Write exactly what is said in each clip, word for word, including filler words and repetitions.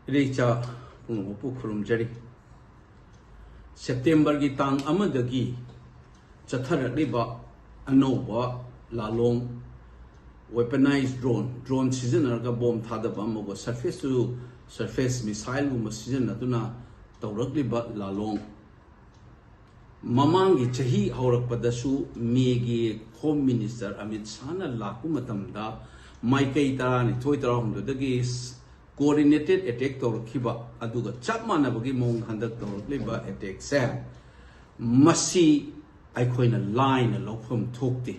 ꯏꯔꯩꯆꯥ ꯄꯨꯝꯅꯃꯛꯄꯨ ꯈꯨꯔꯨꯝꯖꯔꯤ꯫ ꯁꯦꯞꯇꯦꯝꯕꯔꯒꯤ ꯇꯥꯡ ꯑꯃꯗꯒꯤ ꯆꯠꯊꯔꯛꯂꯤꯕ ꯑꯅꯧꯕ ꯂꯥꯂꯣꯡ, weaponized drone, drone ꯁꯤꯖꯤꯟꯅꯔꯒ ꯕꯣꯝ ꯊꯥꯗꯕ ꯑꯃꯒ surface to surface missileꯒꯨꯝꯕ ꯁꯤꯖꯤꯟꯅꯗꯨꯅ ꯇꯧꯔꯛꯂꯤꯕ ꯂꯥꯂꯣꯡ, ꯃꯃꯥꯡꯒꯤ ꯆꯍꯤ ꯍꯧꯔꯛꯄꯗꯁꯨ ꯃꯦꯒꯤ Home Minister ꯑꯃꯤꯠ ꯁꯥꯍꯅ ꯂꯥꯛꯄ ꯃꯇꯝꯗ ꯃꯥꯏꯀꯩ ꯇꯔꯥꯅꯤꯊꯣꯏ ꯇꯔꯥꯍꯨꯝꯗꯣꯏꯗꯒꯤ coordinated attack ꯇꯧꯔꯛꯈꯤꯕ ꯑꯗꯨꯒ ꯆꯞ ꯃꯥꯟꯅꯕꯒꯤ ꯃꯑꯣꯡꯗ ꯍꯟꯗꯛ ꯇꯧꯔꯛꯂꯤꯕ attackꯁꯦ, ꯃꯁꯤ ꯑꯩꯈꯣꯏꯅ ꯂꯥꯏꯅ ꯂꯧꯐꯝ ꯊꯣꯛꯇꯦ꯫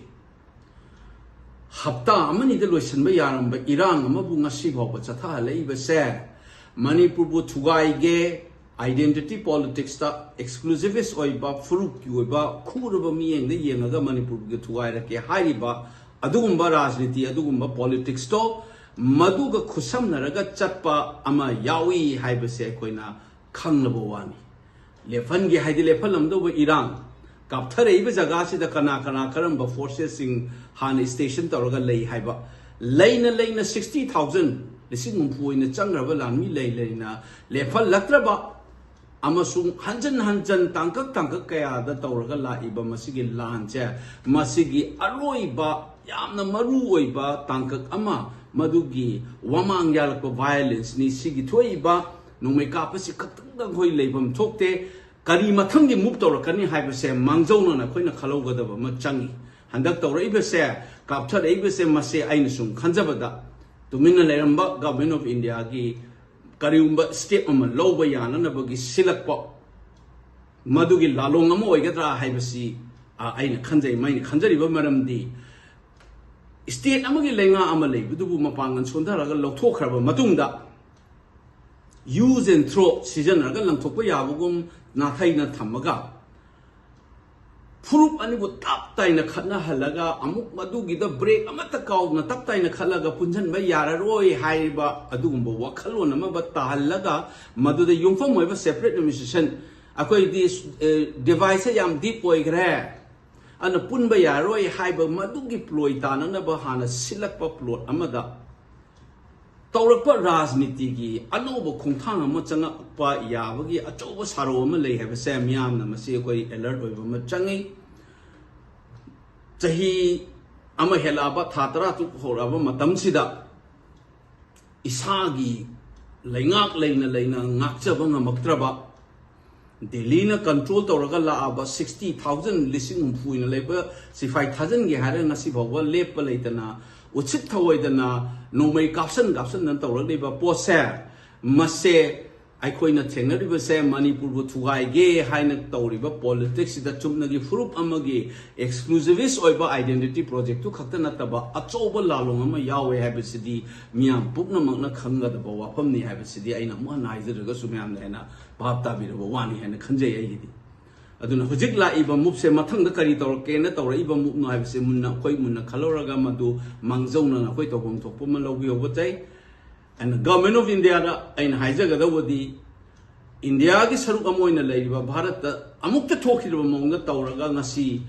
ꯍꯞꯇꯥ ꯑꯃꯅꯤꯗ ꯂꯣꯏꯁꯤꯟꯕ ꯌꯥꯔꯝꯕ ꯏꯔꯥꯡ ꯑꯃꯕꯨ ꯉꯁꯤ ꯐꯥꯎꯕ ꯆꯠꯊꯍꯜꯂꯛꯏꯕꯁꯦ, ꯃꯅꯤꯄꯨꯔꯕꯨ ꯊꯨꯒꯥꯏꯒꯦ, identity politicsꯇ exclusivist ꯑꯣꯏꯕ, ꯐꯨꯔꯨꯞꯀꯤ ꯑꯣꯏꯕ ꯈꯨꯔꯕ ꯃꯤꯠꯌꯦꯡꯗ ꯌꯦꯡꯉꯒ ꯃꯅꯤꯄꯨꯔꯕꯨ ꯊꯨꯒꯥꯏꯔꯛꯀꯦ ꯍꯥꯏꯔꯤꯕ ꯑꯗꯨꯒꯨꯝꯕ ꯔꯥꯖꯅꯤꯇꯤ, ꯑꯗꯨꯒꯨꯝꯕ politicsꯇꯣ, ꯃꯗꯨꯒ ꯈꯨꯠꯁꯝꯅꯔꯒ ꯆꯠꯄ ꯑꯃ ꯌꯥꯎꯏ ꯍꯥꯏꯕꯁꯦ ꯑꯩꯈꯣꯏꯅ ꯈꯪꯂꯕ ꯋꯥꯅꯤ꯫ ꯂꯦꯞꯍꯟꯒꯦ ꯍꯥꯏꯗꯤ ꯂꯦꯞꯍꯜꯂꯝꯗꯧꯕ ꯏꯔꯥꯡ, ꯀꯥꯞꯊꯔꯛꯏꯕ ꯖꯒꯥꯁꯤꯗ ꯀꯅꯥ ꯀꯅꯥ ꯀꯔꯝꯕ forcesꯁꯤꯡ ꯍꯥꯟꯅ station ꯇꯧꯔꯒ ꯂꯩ ꯍꯥꯏꯕ, ꯂꯩꯅ ꯂꯩꯅ sixty thousand, ꯂꯤꯁꯤꯡ ꯍꯨꯝꯐꯨ ꯑꯣꯏꯅ ꯆꯪꯈ꯭ꯔꯕ ꯂꯥꯟꯃꯤ ꯂꯩ ꯂꯩꯅ ꯂꯦꯞꯍꯜꯂꯛꯇ꯭ꯔꯕ ꯑꯃꯁꯨꯡ ꯍꯟꯖꯟ ꯍꯟꯖꯟ ꯇꯥꯡꯀꯛ ꯇꯥꯡꯀꯛ ꯀꯌꯥꯗ ꯇꯧꯔꯒ ꯂꯥꯛꯏꯕ ꯃꯁꯤꯒꯤ ꯂꯥꯟꯁꯦ, ꯃꯁꯤꯒꯤ ꯑꯔꯣꯏꯕ ꯌꯥꯝꯅ ꯃꯔꯨ ꯑꯣꯏꯕ ꯇꯥꯡꯀꯛ ꯑꯃ, ꯃꯗꯨꯒꯤ ꯋꯥꯃꯥꯡ ꯌꯥꯜꯂꯛꯄ violenceꯅꯤ꯫ ꯁꯤꯒꯤ ꯊꯣꯛꯏꯕ ꯅꯣꯡꯃꯩ ꯀꯥꯞꯄꯁꯤ ꯈꯛꯇꯪꯗ ꯑꯩꯈꯣꯏ ꯂꯩꯐꯝ ꯊꯣꯛꯇꯦ꯫ ꯀꯔꯤ ꯃꯊꯪꯒꯤ move ꯇꯧꯔꯛꯀꯅꯤ ꯍꯥꯏꯕꯁꯦ ꯃꯥꯡꯖꯧꯅꯅ ꯑꯩꯈꯣꯏꯅ ꯈꯜꯍꯧꯒꯗꯕ ꯑꯃ ꯆꯪꯉꯤ꯫ ꯍꯟꯗꯛ ꯇꯧꯔꯛꯏꯕꯁꯦ, ꯀꯥꯞꯊꯔꯛꯏꯕꯁꯦ, ꯃꯁꯦ ꯑꯩꯅ ꯁꯨꯝ ꯈꯟꯖꯕꯗ, ꯇꯨꯃꯤꯟꯅ ꯂꯩꯔꯝꯕ Government of Indiaꯒꯤ ꯀꯔꯤꯒꯨꯝꯕ step ꯑꯃ ꯂꯧꯕ ꯌꯥꯅꯅꯕꯒꯤ ꯁꯤꯜꯂꯛꯄ, ꯃꯗꯨꯒꯤ ꯂꯥꯂꯣꯡ ꯑꯃ ꯑꯣꯏꯒꯗ꯭ꯔꯥ ꯍꯥꯏꯕꯁꯤ, ꯑ, ꯑꯩꯅ ꯈꯟꯖꯩ꯫ ꯃꯩꯅ ꯈꯟꯖꯔꯤꯕ ꯃꯔꯝꯗꯤ, state ꯑꯃꯒꯤ ꯂꯩꯉꯥꯛ ꯑꯃ ꯂꯩꯕꯗꯨꯕꯨ ꯃꯄꯥꯡꯒꯜ ꯁꯣꯟꯊꯔꯒ ꯂꯧꯊꯣꯛꯈ꯭ꯔꯕ ꯃꯇꯨꯡꯗ, use and throw ꯁꯤꯖꯤꯟꯅꯔꯒ ꯂꯪꯊꯣꯛꯄ ꯌꯥꯕꯒꯨꯝ ꯅꯥꯊꯩꯅ ꯊꯝꯃꯒ, ꯐꯨꯔꯨꯞ ꯑꯅꯤꯕꯨ ꯇꯞ ꯇꯥꯏꯅ ꯈꯠꯅꯍꯜꯂꯒ, ꯑꯃꯨꯛ ꯃꯗꯨꯒꯤꯗ break ꯑꯃꯠꯇ ꯀꯥꯎꯗꯅ ꯇꯞ ꯇꯥꯏꯅ ꯈꯠꯂꯒ ꯄꯨꯟꯁꯤꯟꯕ ꯌꯥꯔꯔꯣꯏ ꯍꯥꯏꯔꯤꯕ ꯑꯗꯨꯒꯨꯝꯕ ꯋꯥꯈꯜꯂꯣꯟ ꯑꯃ ꯇꯥꯍꯜꯂꯒ, ꯃꯗꯨꯗ ꯌꯨꯝꯐꯝ ꯑꯣꯏꯕ separate administration, ꯑꯩꯈꯣꯏꯗꯤ, ꯑꯦ, deviceꯁꯦ ꯌꯥꯝ deep ꯑꯣꯏꯈ꯭ꯔꯦ, ꯑꯗꯨꯅ ꯄꯨꯟꯕ ꯌꯥꯔꯔꯣꯏ ꯍꯥꯏꯕ ꯃꯗꯨꯒꯤ ꯄ꯭ꯂꯣꯏ ꯇꯥꯅꯅꯕ ꯍꯥꯟꯅ ꯁꯤꯜꯂꯛꯄ plot ꯑꯃꯗ, ꯇꯧꯔꯛꯄ ꯔꯥꯖꯅꯤꯇꯤꯒꯤ ꯑꯅꯧꯕ ꯈꯣꯡꯊꯥꯡ ꯑꯃ ꯆꯪꯉꯛꯄ ꯌꯥꯕꯒꯤ ꯑꯆꯧꯕ ꯁꯥꯔꯣ ꯑꯃ ꯂꯩ ꯍꯥꯏꯕꯁꯦ ꯃꯤꯌꯥꯝꯅ ꯃꯁꯤ ꯑꯩꯈꯣꯏ alert ꯑꯣꯏꯕ ꯑꯃ ꯆꯪꯉꯤ꯫ ꯆꯍꯤ ꯑꯃ ꯍꯦꯜꯂꯛꯑꯕ, ꯊꯥ ꯇꯔꯥ ꯇꯔꯨꯛ ꯍꯧꯔꯛꯑꯕ ꯃꯇꯝꯁꯤꯗ ꯏꯁꯥꯒꯤ ꯂꯩꯉꯥꯛ ꯂꯩꯅ ꯂꯩꯅ ꯉꯥꯛꯆꯕ ꯉꯝꯃꯛꯇ꯭ꯔꯕ, ꯗꯦꯜꯂꯤꯅ control ꯇꯧꯔꯒ ꯂꯥꯛꯑꯕ sixty thousand, ꯂꯤꯁꯤꯡ ꯍꯨꯝꯐꯨꯅ ꯂꯩꯕ ꯁꯤꯐꯥꯏ ꯊꯥꯖꯤꯟꯒꯦ ꯍꯥꯏꯔꯒ ꯉꯁꯤ ꯐꯥꯎꯕ ꯂꯦꯞꯄ ꯂꯩꯇꯅ, ꯎꯠꯁꯤꯠ ꯊꯑꯣꯏꯗꯅ ꯅꯣꯡꯃꯩ ꯀꯥꯞꯁꯟ ꯀꯥꯞꯁꯟꯗꯅ ꯇꯧꯔꯛꯂꯤꯕ ꯄꯣꯠꯁꯦ, ꯃꯁꯦ ꯑꯩꯈꯣꯏꯅ ꯊꯦꯡꯅꯔꯤꯕꯁꯦ ꯃꯅꯤꯄꯨꯔꯕꯨ ꯊꯨꯒꯥꯏꯒꯦ ꯍꯥꯏꯅ ꯇꯧꯔꯤꯕ politics ꯁꯤꯗ ꯆꯨꯝꯅꯒꯤ ꯐꯨꯔꯨꯞ ꯑꯃꯒꯤ exclusivist ꯑꯣꯏꯕ identity project ꯇꯨ ꯈꯛꯇ ꯅꯠꯇꯕ ꯑꯆꯧꯕ ꯂꯥꯂꯣꯡ ꯑꯃ ꯌꯥꯎꯋꯦ ꯍꯥꯏꯕꯁꯤꯗꯤ ꯃꯤꯌꯥꯝ ꯄꯨꯝꯅꯃꯛꯅ ꯈꯪꯒꯗꯕ ꯋꯥꯐꯝꯅꯤ ꯍꯥꯏꯕꯁꯤꯗꯤ ꯑꯩꯅ ꯑꯃꯨꯛ ꯍꯟꯅ ꯍꯥꯏꯖꯔꯒꯁꯨ ꯃꯌꯥꯝꯅ ꯍꯦꯟꯅ ꯚꯥꯞ ꯇꯥꯕꯤꯔꯕ ꯋꯥꯅꯤ ꯍꯥꯏꯅ ꯈꯟꯖꯩ ꯑꯩꯒꯤꯗꯤ꯫ ꯑꯗꯨꯅ ꯍꯧꯖꯤꯛ ꯂꯥꯛꯏꯕ move ꯁꯦ ꯃꯊꯪꯗ ꯀꯔꯤ ꯇꯧꯔꯛꯀꯦꯅ ꯇꯧꯔꯛꯏꯕ move ꯅꯣ ꯍꯥꯏꯕꯁꯦ ꯃꯨꯟꯅ, ꯑꯩꯈꯣꯏ ꯃꯨꯟꯅ ꯈꯜꯍꯧꯔꯒ ꯃꯗꯨ ꯃꯥꯡꯖꯧꯅꯅ ꯑꯩꯈꯣꯏ ꯇꯧꯐꯝ ꯊꯣꯛꯄ ꯑꯃ ꯂꯧꯕꯤꯍꯧꯕ ꯆꯩ꯫ And Government of India ꯗ ꯑꯩꯅ ꯍꯥꯏꯖꯒꯗꯧꯕꯗꯤ, ꯏꯟꯗꯤꯌꯥꯒꯤ ꯁꯔꯨꯛ ꯑꯃ ꯑꯣꯏꯅ ꯂꯩꯔꯤꯕ ꯚꯥꯔꯠꯇ ꯑꯃꯨꯛꯇ ꯊꯣꯛꯈꯤꯗ꯭ꯔꯤꯕ ꯃꯑꯣꯡꯗ ꯇꯧꯔꯒ ꯉꯁꯤ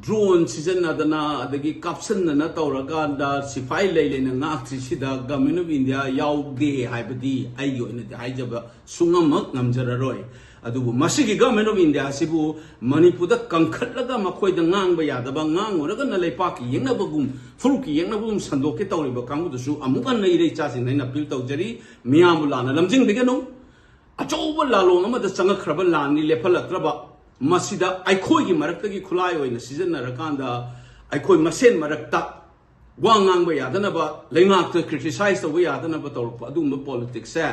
drone ꯁꯤꯖꯤꯟꯅꯗꯅ ꯑꯗꯒꯤ ꯀꯥꯞꯁꯟꯗꯅ ꯇꯧꯔꯀꯥꯟꯗ ꯁꯤꯐꯥꯏ ꯂꯩ ꯂꯩꯅ ꯉꯥꯛꯇ꯭ꯔꯤꯁꯤꯗ Government of India ꯌꯥꯎꯗꯦ ꯍꯥꯏꯕꯗꯤ ꯑꯩꯒꯤ ꯑꯣꯏꯅꯗꯤ ꯍꯥꯏꯖꯕ ꯁꯨꯡꯉꯝꯃꯛ ꯉꯝꯖꯔꯔꯣꯏ꯫ ꯑꯗꯨꯕꯨ ꯃꯁꯤꯒꯤ Government of India ꯑꯁꯤꯕꯨ ꯃꯅꯤꯄꯨꯔꯗ ꯀꯟꯈꯠꯂꯒ ꯃꯈꯣꯏꯗ ꯉꯥꯡꯕ ꯌꯥꯗꯕ, ꯉꯥꯡꯉꯨꯔꯒꯅ ꯂꯩꯄꯥꯛꯀꯤ ꯌꯦꯛꯅꯕꯒꯨꯝ, ꯐꯨꯔꯨꯞꯀꯤ ꯌꯦꯛꯅꯕꯒꯨꯝ ꯁꯟꯗꯣꯛꯀꯦ ꯇꯧꯔꯤꯕ ꯀꯥꯡꯕꯨꯗꯨꯁꯨ ꯑꯃꯨꯛ ꯍꯟꯅ ꯏꯔꯩꯆꯥꯁꯤꯡꯗ ꯑꯩꯅ appeal ꯇꯧꯖꯔꯤ, ꯃꯤꯌꯥꯝꯕꯨ ꯂꯥꯟꯅ ꯂꯝꯖꯤꯡꯕꯤꯒꯅꯨ꯫ ꯑꯆꯧꯕ ꯂꯥꯂꯣꯡ ꯑꯃꯗ ꯆꯪꯉꯛꯈ꯭ꯔꯕ ꯂꯥꯟꯅꯤ ꯂꯦꯞꯍꯜꯂꯛꯇ꯭ꯔꯕ, ꯃꯁꯤꯗ ꯑꯩꯈꯣꯏꯒꯤ ꯃꯔꯛꯇꯒꯤ ꯈꯨꯠꯂꯥꯏ ꯑꯣꯏꯅ ꯁꯤꯖꯤꯟꯅꯔꯀꯥꯟꯗ ꯑꯩꯈꯣꯏ ꯃꯁꯦꯟ ꯃꯔꯛꯇ ꯋꯥ ꯉꯥꯡꯕ ꯌꯥꯗꯅꯕ, ꯂꯩꯉꯥꯛꯇ criticize ꯇꯧꯕ ꯌꯥꯗꯅꯕ ꯇꯧꯔꯛꯄ ꯑꯗꯨꯒꯨꯝꯕ politics ꯁꯦ,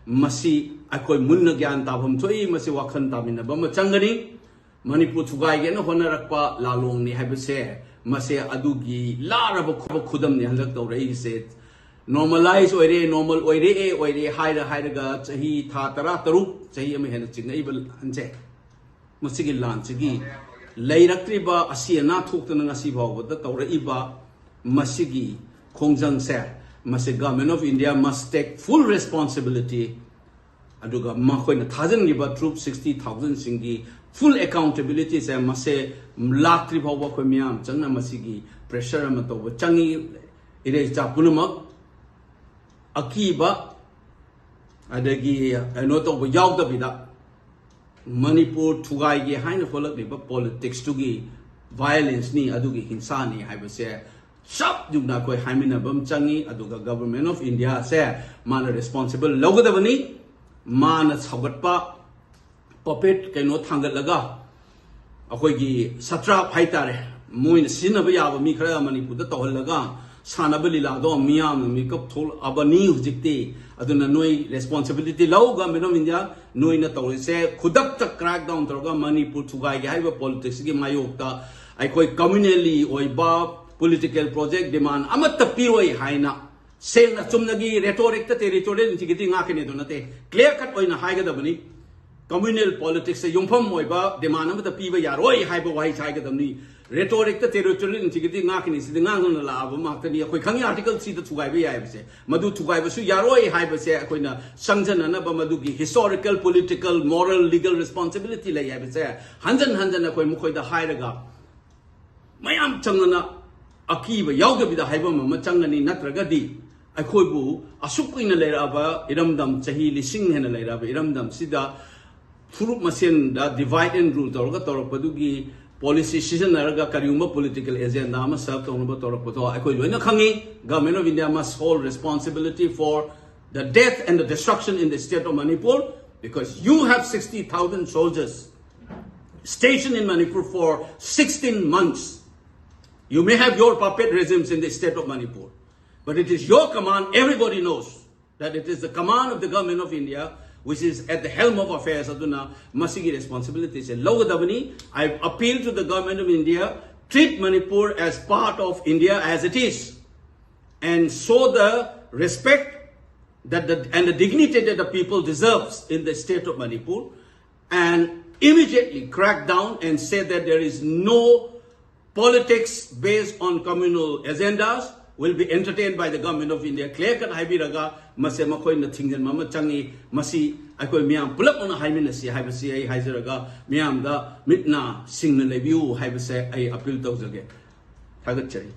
ꯃꯁꯤ ꯑꯩꯈꯣꯏ ꯃꯨꯟꯅ ꯒ꯭ꯌꯥꯟ ꯇꯥꯐꯝ ꯊꯣꯛꯏ, ꯃꯁꯤ ꯋꯥꯈꯜ ꯇꯥꯃꯤꯟꯅꯕ ꯑꯃ ꯆꯪꯒꯅꯤ꯫ ꯃꯅꯤꯄꯨꯔ ꯊꯨꯒꯥꯏꯒꯦꯅ ꯍꯣꯠꯅꯔꯛꯄ ꯂꯥꯂꯣꯡꯅꯤ ꯍꯥꯏꯕꯁꯦ, ꯃꯁꯦ ꯑꯗꯨꯒꯤ ꯂꯥꯔꯕ ꯈꯨ-, ꯈꯨꯗꯝꯅꯤ ꯍꯟꯗꯛ ꯇꯧꯔꯛꯏꯁꯦ꯫ Normalize ꯑꯣꯏꯔꯦ, normal ꯑꯣꯏꯔꯦ, ꯑꯣꯏꯔꯦ ꯍꯥꯏꯔ ꯍꯥꯏꯔꯒ ꯆꯍꯤ ꯊꯥ ꯇꯔꯥ ꯇꯔꯨꯛ, ꯆꯍꯤ ꯑꯃ ꯍꯦꯟꯅ ꯆꯤꯡꯉꯛꯏꯕ ꯂꯥꯟꯁꯦ, ꯃꯁꯤꯒꯤ ꯂꯥꯟꯁꯤꯒꯤ ꯂꯩꯔꯛꯇ꯭ꯔꯤꯕ ꯑꯁꯤ ꯑꯅꯥ ꯊꯣꯛꯇꯅ ꯉꯁꯤ ꯐꯥꯎꯕꯗ ꯇꯧꯔꯛꯏꯕ ꯃꯁꯤꯒꯤ ꯈꯣꯡꯖꯪꯁꯦ, ꯃꯁꯤ Government of India must take full responsibility꯫ ꯑꯗꯨꯒ ꯃꯈꯣꯏꯅ ꯊꯥꯖꯤꯟꯈꯤꯕ troop sixty thousand ꯁꯤꯡꯒꯤ full accountability ꯁꯦ, ꯃꯁꯦ ꯂꯥꯛꯇ꯭ꯔꯤ ꯐꯥꯎꯕ ꯑꯩꯈꯣꯏ ꯃꯤꯌꯥꯝ ꯆꯪꯅ ꯃꯁꯤꯒꯤ pressure ꯑꯃ ꯇꯧꯕ ꯆꯪꯉꯤ꯫ ꯏꯔꯩꯆꯥ ꯄꯨꯝꯅꯃꯛ ꯑꯀꯤꯕ ꯑꯗꯒꯤ ꯀꯩꯅꯣ ꯇꯧꯕ ꯌꯥꯎꯗꯕꯤꯗ ꯃꯅꯤꯄꯨꯔ ꯊꯨꯒꯥꯏꯒꯦ ꯍꯥꯏꯅ ꯍꯣꯠꯂꯛꯂꯤꯕ ꯄꯣꯂꯤꯇꯤꯛꯁꯇꯨꯒꯤ ꯚꯥꯏꯑꯣꯂꯦꯟꯁꯅꯤ, ꯑꯗꯨꯒꯤ ꯍꯤꯡꯁꯥꯅꯤ ꯍꯥꯏꯕꯁꯦ ꯆꯞ ꯌꯨꯡꯅ ꯑꯩꯈꯣꯏ ꯍꯥꯏꯃꯤꯟꯅꯕ ꯑꯃ ꯆꯪꯉꯤ꯫ ꯑꯗꯨꯒ ꯒꯕꯔꯃꯦꯟ ꯑꯣꯐ ꯏꯟꯗꯤꯌꯥꯁꯦ ꯃꯥꯅ ꯔꯦꯁꯄꯣꯟꯁꯤꯕꯜ ꯂꯧꯒꯗꯕꯅꯤ꯫ ꯃꯥꯅ ꯁꯧꯒꯠꯄ ꯄꯄꯦꯠ ꯀꯩꯅꯣ ꯊꯥꯡꯒꯠꯂꯒ ꯑꯩꯈꯣꯏꯒꯤ ꯁꯇ꯭ꯔꯥꯞ ꯍꯥꯏꯇꯥꯔꯦ, ꯃꯣꯏꯅ ꯁꯤꯖꯤꯟꯅꯕ ꯌꯥꯕ ꯃꯤ ꯈꯔ ꯃꯅꯤꯄꯨꯔꯗ ꯇꯧꯍꯜꯂꯒ ꯁꯥꯟꯅꯕ ꯂꯤꯂꯥꯗꯣ ꯃꯤꯌꯥꯝꯅ ꯃꯤꯀꯞ ꯊꯣꯛꯂꯛꯑꯕꯅꯤ ꯍꯧꯖꯤꯛꯇꯤ꯫ ꯑꯗꯨꯅ ꯅꯣꯏ ꯔꯦꯁꯄꯣꯟꯁꯤꯕꯤꯂꯤꯇꯤ ꯂꯧ, ꯒꯃꯦꯟ ꯑꯣꯐ ꯏꯟꯗꯤꯌꯥ꯫ ꯅꯣꯏꯅ ꯇꯧꯔꯤꯁꯦ ꯈꯨꯗꯛꯇ ꯀ꯭ꯔꯦꯛ ꯗꯥꯎꯟ ꯇꯧꯔꯒ ꯃꯅꯤꯄꯨꯔ ꯊꯨꯒꯥꯏꯒꯦ ꯍꯥꯏꯔꯤꯕ ꯄꯣꯂꯤꯇꯤꯛꯁꯀꯤ ꯃꯥꯌꯣꯛꯇ ꯑꯩꯈꯣꯏ ꯀꯝꯃ꯭ꯌꯨꯅꯦꯜꯂꯤ ꯑꯣꯏꯕ ꯄꯣꯂꯤꯇꯤꯀꯦꯜ ꯄ꯭ꯔꯣꯖꯦꯛ ꯗꯤꯃꯥꯟ ꯑꯃꯠꯇ ꯄꯤꯔꯣꯏ ꯍꯥꯏꯅ ꯁꯦꯡꯅ ꯆꯨꯝꯅꯒꯤ ꯔꯦꯇꯣꯔꯤꯛꯇ ꯇꯦꯔꯤꯇꯣꯔꯤꯌꯦꯜ ꯏꯟꯇꯤꯒ꯭ꯔꯤꯇꯤ ꯉꯥꯛꯀꯅꯤ ꯑꯗꯨ ꯅꯠꯇꯦ, ꯀ꯭ꯂꯤꯌꯔ ꯀꯠ ꯑꯣꯏꯅ ꯍꯥꯏꯒꯗꯕꯅꯤ꯫ ꯀꯝꯃ꯭ꯌꯨꯅꯦꯜ ꯄꯣꯂꯤꯇꯤꯛꯁꯇ ꯌꯨꯝꯐꯝ ꯑꯣꯏꯕ ꯗꯤꯃꯥꯟ ꯑꯃꯠꯇ ꯄꯤꯕ ꯌꯥꯔꯣꯏ ꯍꯥꯏꯕ ꯋꯥꯍꯩꯁꯦ ꯍꯥꯏꯒꯗꯕꯅꯤ꯫ ꯔꯦꯇꯣꯔꯤꯛꯇ ꯇꯦꯔꯤꯇꯣꯔꯤꯌꯦꯜ ꯏꯟꯇꯤꯒ꯭ꯔꯤꯇꯤ ꯉꯥꯛꯀꯅꯤ, ꯁꯤꯗꯤ ꯉꯥꯡꯗꯨꯅ ꯂꯥꯛꯑꯕ ꯉꯥꯛꯇꯅꯤ꯫ ꯑꯩꯈꯣꯏ ꯈꯪꯉꯤ ꯑꯥꯔꯇꯤꯀꯜ ꯊ꯭ꯔꯤꯗ ꯊꯨꯒꯥꯏꯕ ꯌꯥꯏ ꯍꯥꯏꯕꯁꯦ, ꯃꯗꯨ ꯊꯨꯒꯥꯏꯕꯁꯨ ꯌꯥꯔꯣꯏ ꯍꯥꯏꯕꯁꯦ ꯑꯩꯈꯣꯏꯅ ꯆꯪꯖꯅꯅꯕ ꯃꯗꯨꯒꯤ historical, political, moral, legal responsibility ꯂꯩ ꯍꯥꯏꯕꯁꯦ ꯍꯟꯖꯟ ꯍꯟꯖꯟ ꯑꯩꯈꯣꯏ ꯃꯈꯣꯏꯗ ꯍꯥꯏꯔꯒ ꯃꯌꯥꯝ ꯆꯪꯗꯅ ꯑꯀꯤꯕ ꯌꯥꯎꯗꯕꯤꯗ ꯍꯥꯏꯐꯝ ꯑꯃ ꯆꯪꯒꯅꯤ꯫ ꯅꯠꯇ꯭ꯔꯒꯗꯤ ꯑꯩꯈꯣꯏꯕꯨ ꯑꯁꯨꯛ ꯀꯨꯏꯅ ꯂꯩꯔꯛꯑꯕ ꯏꯔꯝꯗꯝ, ꯆꯍꯤ ꯂꯤꯁꯤꯡ ꯍꯦꯟꯅ ꯂꯩꯔꯛꯑꯕ ꯏꯔꯝꯗꯝꯁꯤꯗ ꯐꯨꯔꯨꯞ ꯃꯁꯦꯟꯗ divide and rule ꯇꯧꯔꯒ ꯇꯧꯔꯛꯄꯗꯨꯒꯤ ꯄꯣꯂꯤꯁꯤ ꯁꯤꯖꯤꯟꯅꯔꯒ ꯀꯔꯤꯒꯨꯝꯕ ꯄꯣꯂꯤꯇꯤꯀꯦꯜ ꯑꯦꯖꯦꯟꯗꯥ ꯑꯃ ꯁꯔꯚ ꯇꯧꯅꯕ ꯇꯧꯔꯛꯄꯗꯣ ꯑꯩꯈꯣꯏ ꯂꯣꯏꯅ ꯈꯪꯉꯤ꯫ Government of India must hold responsibility for the death and the destruction in the state of Manipur, because you have sixty thousand soldiers stationed in Manipur for sixteen months. You may have your puppet regimes in the state of Manipur, but it is your command. Everybody knows that it is the command of the government of India which is at the helm of affairs. ꯑꯗꯨꯅ ꯃꯁꯤꯒꯤ ꯔꯦꯁꯄꯣꯟꯁꯤꯕꯤꯂꯤꯇꯤꯁꯦ ꯂꯧꯒꯗꯕꯅꯤ꯫ I appeal to the government of India, treat Manipur as part of India as it is, and show the respect that the, and the dignity that the people deserves in the state of Manipur, and immediately crack down and say that there is no politics based on communal agendas will be entertained by the government of India. Clear cut ꯍꯥꯏꯕꯤꯔꯒ ꯃꯁꯦ ꯃꯈꯣꯏꯅ ꯊꯤꯡꯖꯤꯟꯕ ꯑꯃ ꯆꯪꯉꯤ꯫ ꯃꯁꯤ ꯑꯩꯈꯣꯏ ꯃꯤꯌꯥꯝ ꯄꯨꯂꯞ ꯑꯣꯏꯅ ꯍꯥꯏꯃꯤꯟꯅꯁꯤ ꯍꯥꯏꯕꯁꯤ ꯑꯩ ꯍꯥꯏꯖꯔꯒ ꯃꯤꯌꯥꯝꯗ ꯃꯤꯠ ꯅꯥ ꯁꯤꯡꯅ ꯂꯩꯕꯤꯌꯨ ꯍꯥꯏꯕꯁꯦ ꯑꯩ ꯑꯄꯤꯜ ꯇꯧꯖꯒꯦ꯫ ꯊꯥꯒꯠꯆꯔꯤ꯫